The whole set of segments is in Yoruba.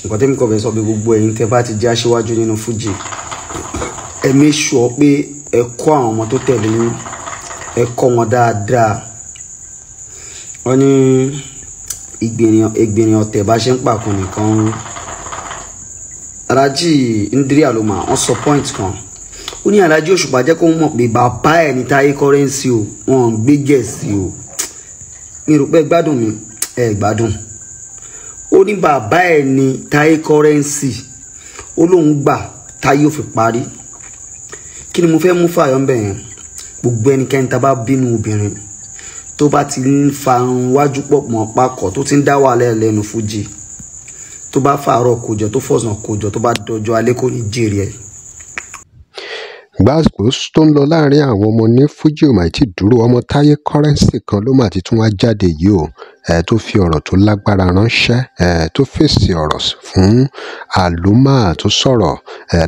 Nǹkan tẹ́mi kàn fẹ́ sọ pé gbogbo ẹ̀yin tẹ́ bá ti jẹ́ aṣíwájú nínú fújì, ẹ make sure pé ẹ kọ́ àwọn ọmọ tó tẹ̀lé yín, ẹ kọ́ wọn dáadáa. Wọ́n ní ìgbìnrin ọ̀tẹ̀ bá ṣe ń pàkun nìkan. Alhaji Ndiri Aloma wọ́n sọ point kan. Ó ní Alhaji Òṣùpá jẹ́ kó mọ̀ pé bàbá ẹ̀ ní Táyé Currency o, wọ́n ń gbé gẹ̀ẹ́sì o. Mi rò pé gbádùn mi, ẹ gbádùn. Ó ní bàbá ẹ̀ ní Táyé Currency, ó lóun gbà táyé ò fi parí. Kí ni mo fẹ́ mú fàyọ̀ ń bẹ̀ yẹn? Gbogbo ẹnikẹ́ni tá a bá bínú obìnrin tó bá ti ń fa wájú pọ̀ mọ́ pákọ̀, tó ti ń dá wàhálà lẹ́nu fújì, tó bá fàárọ̀ kójọ, tó fọ̀sán kójọ, tó bá dọjọ́ alẹ́ kò ní jèrè ẹ̀. Gbàsgbòs tó ń lọ láàrin àwọn ọmọ ní fújì ò mà tí dúró. Ọmọ Táyé Currency kan ló mà ti tún wá jáde yìí o, tó fi ọ̀rọ̀ tó lágbára ránṣẹ́, tó fèsì ọ̀rọ̀ fún Aloma tó sọ̀rọ̀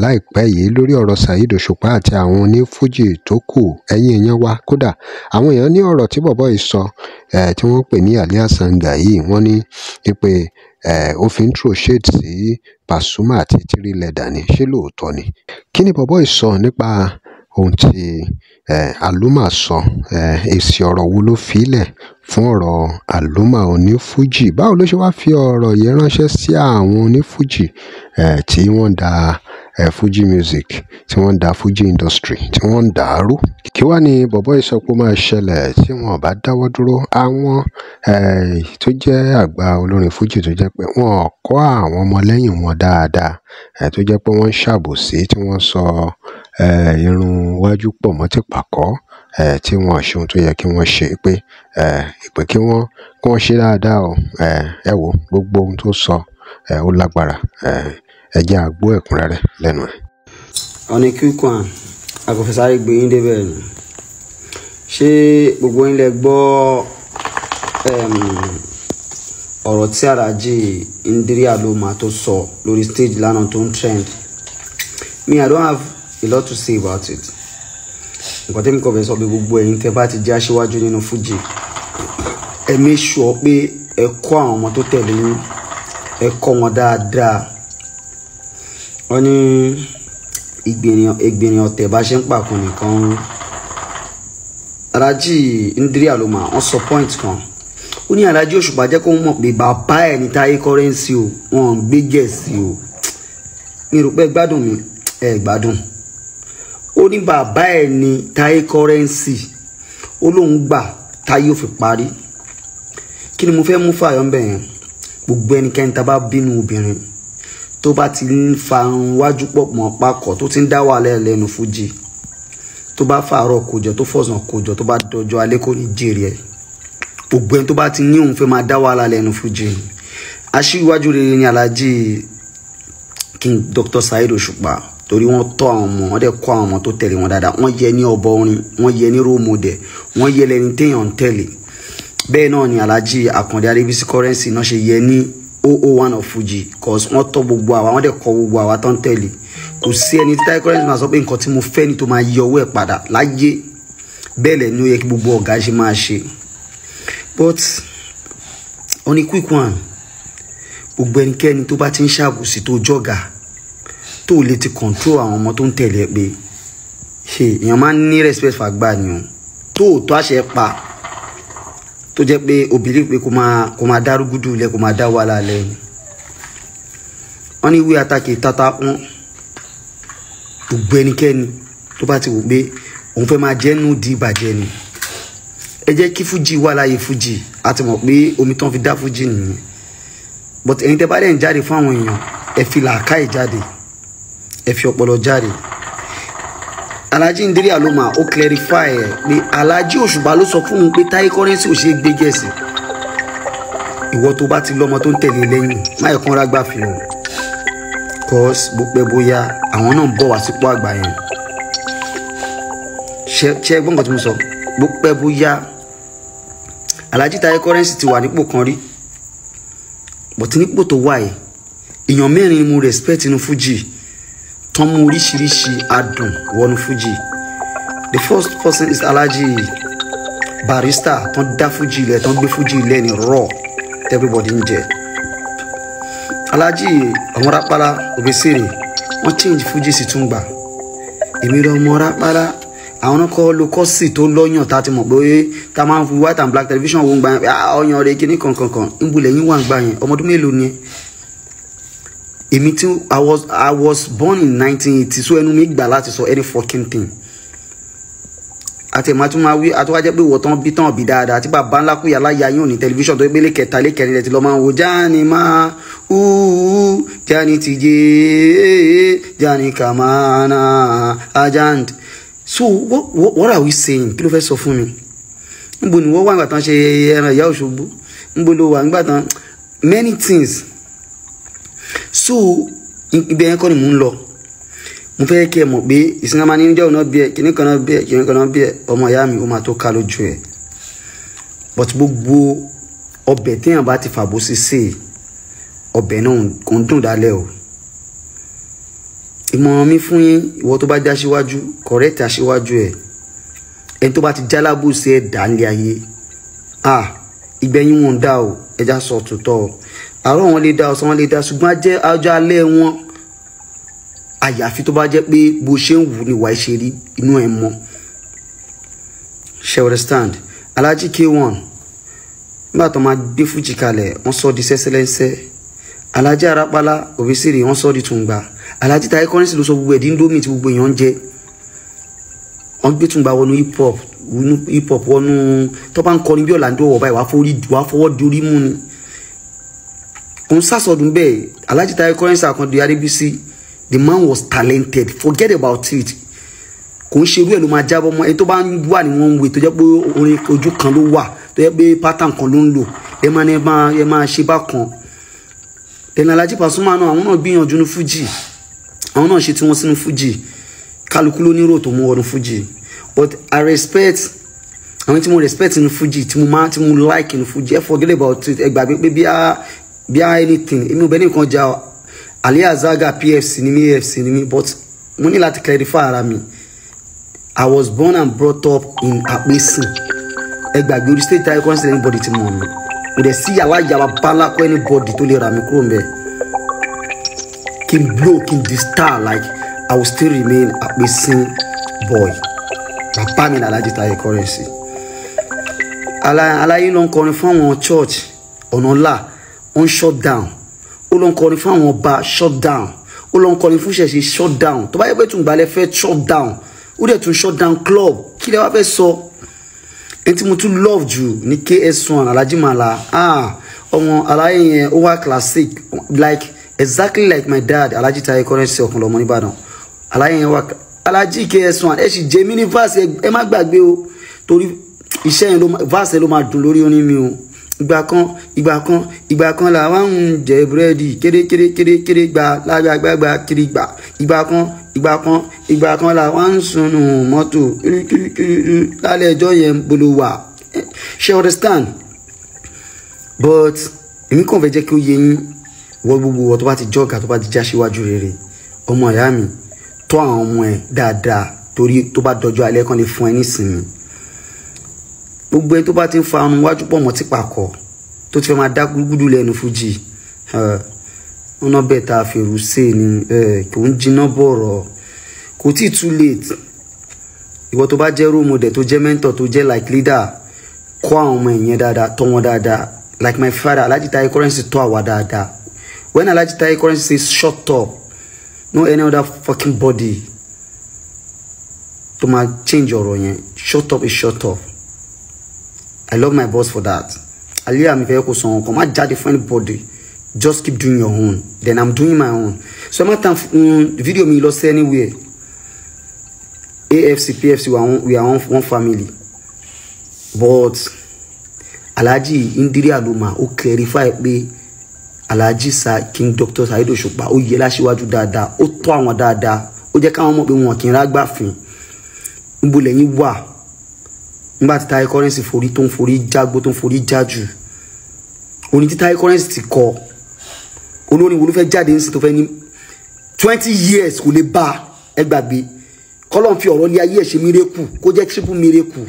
láìpẹ́ yìí lórí ọ̀rọ̀ Saheed Òṣùpá àti àwọn onífújì tó kù. Ẹ̀yin èèyàn wa, kódà àwọn èèyàn ní ọ̀rọ̀ tí bọ̀bọ́ yìí sọ, tí wọ́n pè ní Aliya Sanga yìí, wọ́n ní pé ó fi ń throw shade sí Pasuma àti Tiri Leather ni. Ṣé lóòótọ́ ni? Kí ni bọ̀bọ́ yìí sọ nípa ohun tí Aloma sọ? Èsì ọ̀rọ̀ wo ló fi lẹ̀ fún ọ̀rọ̀ Aloma onífújì? Báwo ló ṣe wá fi ọ̀rọ̀ yìí ránṣẹ́ sí àwọn onífújì tí wọ́n ń da Fuji music, tí wọ́n ń da Fuji industry, tí wọ́n ń dàárú? Kí wá ní bọ̀bọ́ yìí sọ pé ó máa ṣẹlẹ̀ tí wọn ò bá dáwọ́ dúró? Àwọn tó jẹ́ àgbà olórin Fuji tó jẹ́ pé wọn ò kọ́ àwọn ọmọlẹ́yìn wọn dáadáa, tó jẹ́ pé wọ́n ń ṣàbòsí, tí wọ́n sọ irun wájú pọ̀ mọ́ tìpàkọ́, tí wọn ò ṣe ohun tó yẹ kí wọ́n ṣe, pé ìpè kí wọ́n ṣe dáadáa o. Ẹ wo gbogbo ohun tó sọ, ó lágbára. Ẹ jẹ́ a gbọ́ ẹ̀kúnrẹ́rẹ́ lẹ́nu ẹ̀. Wọ́n ní quick one, a kò fẹ́ sáré gbé yín débẹ̀ ni. Ṣé gbogbo yín lẹ gbọ́ ọ̀rọ̀ tí Alhaji Ndiri Aloma tó sọ lórí stage lánàá tó ń trend? Me, I don't have a lot to say about it. Nǹkan tẹ́mi kàn fẹ́ sọ pé gbogbo ẹ̀yin tẹ́ bá ti jẹ́ aṣíwájú nínú fújì, ẹ make sure pé ẹ kọ́ àwọn ọmọ tó tẹ̀lé yín, ẹ kọ́ wọn dáadáa. Wọ́n ní ìgbìnrin ọ̀tẹ̀ bá ṣe ń pàkun nìkan. Alhaji Ndiri Aloma wọ́n sọ point kan. Ó ní Alhaji Òṣùpá jẹ́ kó mọ̀ pé bàbá ẹ̀ ní Táyé Currency o, wọ́n ń gbé gẹ̀ẹ́sì o. Mi rò pé gbádùn mi, ẹ gbádùn. Ó ní bàbá ẹ̀ ní Táyé Currency, ó lóun gbà táyé ò fi parí. Kí ni mo fẹ́ mú fàyọ̀ ń bẹ̀ yẹn? Gbogbo ẹnikẹ́ni tá a bá bínú obìnrin tó bá ti ń fa wájú pọ̀ mọ́ pákọ̀, tó ti ń dá wàhálà lẹ́nu fújì, tó bá fàárọ̀ kójọ, tó fọ̀sán kójọ, tó bá dọjọ́ alẹ́ kò ní jèrè ẹ̀. Gbogbo ẹni tó bá ti ní òun fẹ́ máa dá wàhálà lẹ́nu fújì, aṣíwájú rere ni Alhaji King Dr. Saheed Òṣùpá, torí wọ́n tọ́ àwọn ọmọ, wọ́n dẹ̀ kọ́ àwọn ọmọ tó tẹ̀lé wọn dáadáa. Wọ́n yẹ ní ọbọ orin, wọ́n yẹ ní role model, wọ́n yẹ lẹni téèyàn ń tẹ̀lé. Bẹ́ẹ̀ náà ni Alhaji Akande Adébísí Currency náà ṣe yẹ ní 001 of Fuji, cause wọ́n tọ́ gbogbo àwa, wọ́n dẹ̀ kọ́ gbogbo àwa tó ń tẹ̀lé. Kò sí ẹni tí Táyé Currency máa sọ pé nǹkan tí mo fẹ́ ni tó máa yọ owó ẹ̀ padà láyé. Bẹ́ẹ̀ lẹ̀ ni ó yẹ kí gbogbo ọ̀gá ṣe máa ṣe. But on a quick one, gbogbo ẹnikẹ́ni tó bá ti ń ṣàbòsí, tó jọ̀gà, tó lè ti control àwọn ọmọ tó ń tẹ̀lé ẹ, pé ṣe èèyàn máa ń ní respect fàgbà ni o, tó tó àṣẹ pa, tó jẹ́ pé o believe pé kó máa dárúgúdù lẹ̀, kó máa dá wàhálà lẹ́nu. Wọ́n ní wí atákì tata pọ́n. Gbogbo ẹnikẹ́ni tó bá ti wò pé òun fẹ́ máa jẹ́ nù di ìbàjẹ́ ni, ẹ jẹ́ kí fújì wà láàyè fújì. A ti mọ̀ pé omi tán fi dá fújì nìyẹn, but ẹ̀yin tẹ́ bá dẹ̀ ń jáde fún àwọn èèyàn, ẹ fi làákàyè jáde, ẹ fi ọpọlọ jáde. Alhaji Ndiri Aloma ó clarify ẹ pé Alhaji Òṣùpá ló sọ fún un pé Táyé Currency ò ṣe é gbé gẹ̀ẹ́sì. Ìwọ tó bá ti lọ́mọ tó ń tẹ̀lé lẹ́yìn, má yẹ kán rágbà fi hàn, cause bó pẹ́ bóyá àwọn náà ń bọ̀ wá sípò àgbà yẹn. Ṣe gbọ́n nǹkan tí mo sọ? Bó pẹ́ bóyá, Alhaji Táyé Currency ti wà nípò kan rí, but nípò tó wà yìí, èèyàn mẹ́rin ni mo respect inú Fuji tán mú oríṣiríṣi adùn wọnú Fuji. The first person is Alhaji Barrister, tán dá Fuji ilẹ̀, tán gbé Fuji ilẹ̀ ní raw, everybody ń jẹ. Alhaji ọmọ Rápálá Obesere wọ́n change Fuji sí Tungba. Èmi lọ ọmọ Rápálá, àwọn kọ́ ló kọ́ sí tó lọ́yàn tá a ti mọ̀ pé tá a máa ń fi white and black television wo ń gba ọyàn rẹ̀ kíní kankankan. Níbo lẹ́yìn wà ń gbà yẹn? Ọmọ ọdún mélòó ni ẹ? Èmi tí I was born in 1980, so ẹnu mi gbà láti sọ any fucking thing. Àti ẹ̀ma tún máa wí àtúwájẹ́ pé wọ́n tán bí tán bí dáadáa àti bàbá ńlá kúyà láyà yín ò ní tẹlifíṣàn tó gbélé kẹta lẹ́kẹrin rẹ̀ ti lọ́ máa ń wo jáde máa húhú jáde tìjé jáde kàmáná ajand. So what are we saying? Kí ló fẹ́ sọ fún mi? Níbo ni wọ́n wà nígbà tán ṣe ẹran ìyá Òṣogbo? Níbo ló wà nígbà tán? Many things. So ibẹ̀ yẹn kọ́ ni mò ń lọ. Mo fẹ́ kí ẹ mọ̀ pé ìsinmi ní ìjọ́ náà bí ẹ kìíní kan náà bí ẹ kìíní kan náà bí ẹ, ọmọ ìyá mi ó máa tó ká lójú ẹ. But gbogbo ọbẹ̀ téèyàn bá ti fàbó sí sè, ọbẹ̀ náà kò ń dùn dálẹ̀ o. Ìmọ̀ràn mi fún yín, ìwọ tó bá já síwájú, correct aṣíwájú ẹ. Ẹni tó bá ti jálábòsí ẹ̀ dá nílé ayé, ìgbẹ̀yìn wọn dá o, ẹja sọ tòótọ́ o. Àárọ̀ wọn lè dá, ọ̀sán wọn lè dá, ṣùgbọ́n ajẹ́ ọjọ́ alẹ́ wọn, àyàfi tó bá jẹ́ pé bó ṣe ń wù ní wàá ṣe rí inú ẹ̀ mọ́. Ṣe understand? Alhaji K1 nígbà tó máa gbé Fuji kalẹ̀, wọ́n sọ di sẹ́sẹ́lẹ́sẹ́. Alhaji Arapala Obesere wọ́n sọ di Tungba. Alhaji Taye Currency ló sọ gbogbo ẹ̀ di Indomie tí gbogbo èèyàn ń jẹ. Wọ́n gbé Tungba wọnú hip hop, hip hop wọnú tó bá ń kọrin bí Ọ̀làǹdó wọ̀ báyìí, wàá fọwọ́ di orí mú ni. Kò ń sàsọdún bẹ́ẹ̀. Alhaji Taye Currency Akande Adébísí, the man was talented, forget about it. Kò ń ṣe irú ẹ̀ ló máa jábọ́ mọ́. Ẹni tó bá ń wà ní one way, tó jẹ́ pé orin ojú kan ló wà, tó jẹ́ pé pattern kan ló ń lò, ẹ máa ní ẹ máa ṣe bákan. Then Alhaji Pasuma náà, àwọn náà gbìyànjú ní Fuji, àwọn náà ṣe tiwọn sínú Fuji. Kálukú ló nírò tó mú wọnú Fuji, but I respect àwọn tí mo respect nínú Fuji, tí mo máa tí mo like nínú Fuji. Ẹ forget about it, ẹ gbàgbé pé bí a anything, èmi ò bẹ́ẹ̀ nìkan jà. Ali Azaga PFC ni mi, AFC ni mi, but mo ní láti clarify ara mi. I was born and brought up in Apesin. Ẹ gbàgbé orí state Taye Currency anybody ti mọ̀ mi. Kò dẹ̀ sí yàrá yàrá bala kó anybody tó lè rà mí kúrò mbẹ̀. Kí n blow, kí n di star, like I will still remain Apesin boy. Bàbá mi ní Alhaji Taye Currency. Aláyé ló ń kọrin fún àwọn church ọ̀nà ńlá, ó ń shut down. Ó ló ń kọrin fún àwọn ọba, shut down. Ó ló ń kọrin fún ṣẹ̀ṣẹ̀, shut down. Tó bá yẹ pé Tungba lẹ fẹ́ shut down, ó dẹ̀ tún shut down club. Kí lẹ wá fẹ́ sọ? Ẹni tí mo tún love jù ní KS1, Alhaji Mala. Ọmọ aláyé yẹn ó wá classic, like exactly like my dad Alhaji Taye Currency Ọ̀kànlọ́mọ nìbàdàn. Aláyé yẹn wá Alhaji KS1, ẹ sì jẹ́ mí ní verse, ẹ má gbàgbé o, torí iṣẹ́ yẹn ló verse ló máa dùn lórí orin mi o. Ìgbà kan ìgbà kan ìgbà kan làwa ń jẹ búrẹ́dì kéré kéré kéré kéré gba lágbàgbàgbà kiri gbà. Ìgbà kan ìgbà kan ìgbà kan làwa ń sunu mọ́tò kiri kiri kiri lálẹ́ ẹjọ́ yẹn bolo wà. Ṣe understand? But èmi kàn fẹ́ jẹ́ kí ó yé yín, wọ gbogbo wọ tó bá ti jọ́gà, tó bá ti já síwájú rere, ọmọ ìyá mi, tọ́ àwọn ọmọ ẹ dáadáa, torí tó bá dọjọ́ alẹ́ kan lè fún ẹ nísinmi. Gbogbo ẹni tó bá ti ń fa ọrùn wájú pọ̀ mọ́ típa kọ̀, tó ti fẹ́ máa dá gúdúgúdú lẹ́nu Fuji, ọ̀nà bẹ́ẹ̀ tá a fèrú sí ni kò ń jiná bọ̀rọ̀, kò tí too late. Ìwọ tó bá jẹ́ role model, tó jẹ́ mentor, tó jẹ́ like leader, kọ́ àwọn ọmọ ẹ̀yẹn dáadáa, tọ́ wọn dáadáa. Like my father Alhaji Taye Currency tọ́ àwa dáadáa. When Alhaji Taye Currency says shut up, no any other fucking body tó máa change ọ̀rọ̀ yẹn. Shut up is shut up. I love my boss for that. Aliya mi fẹ́ kó sọ nǹkan, má jáde fún anybody. Just keep doing your own. Then I'm doing my own. So ẹ má tan video mi lọ sí anywhere. AFC, PFC, we are one family. But Alhaji Indiri Aluma ó clarify pé Alhaji Sa King Dr. Saheed Òṣùpá ó yẹ láṣíwájú dáadáa, ó tọ́ àwọn dáadáa, ó jẹ́ káwọn mọ̀ pé wọn kì í rágbàfin. Níbo lẹ́yìn wà nígbà tí Taye Currency forí tó ń forí jágbó tó ń forí jájù? Orin tí Taye Currency ti kọ, olórin wo ló fẹ́ jáde ní tó fẹ́ ní 20 years kò lè bá ẹ gbàgbé. Kọ́lọ́n fi ọ̀rọ̀ lé ayé ẹ̀ ṣe miracle, kó jẹ́ triple miracle.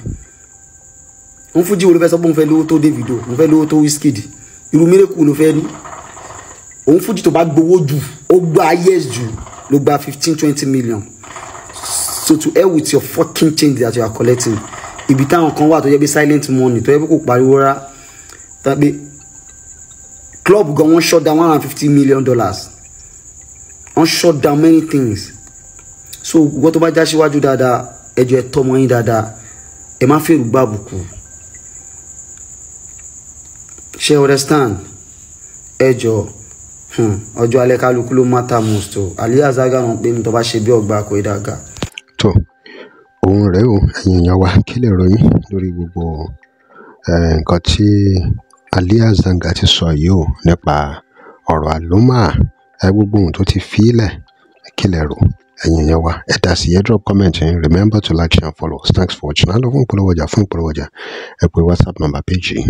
Òun Fújì wo ló fẹ́ sọ pé òun fẹ́ lówó tó Davido, òun fẹ́ lówó tó Wizkid? Irú miracle ló fẹ́ ní? Òun fújì tó bá gbowó jù, ó gba highest jù ló gba 15-20 million. So to hell with your fucking change that you are collecting. Ibi táwọn kan wà tó jẹ́ pé silent money, tó jẹ́ pé kò pariwo rárá, tàbí club gan wọ́n shut down $150 million, wọ́n shut down many things. So wọ́n tó bá já síwájú dáadáa, ẹ jọ̀ọ́, ẹ tọ́mọ yín dáadáa, ẹ má fèrú gbàbùkù. Ṣé understand? Ẹ jọ̀ọ́, ọjọ́ alẹ́ kálukú ló matter most o. Aliya Zaga náà pé ní tó bá ṣe bí ọgbà kò dàgà. Tó òun rèé o, ẹ̀yin èèyàn wa, kí lè ròyìn lórí gbogbo nǹkan tí Aliya Zanga ti sọ yìí o nípa ọ̀rọ̀ Aloma, gbogbo ohun tó ti fi lẹ̀? Kí lẹ rò, ẹ̀yin èèyàn wa? Ẹ dá sí, ẹ drop comment yín. Remember to like, share and follow us. Thanks for watching. Á lọ fún ìpolówó ọjà. Fún ìpolówó ọjà, ẹ pè WhatsApp number page yìí.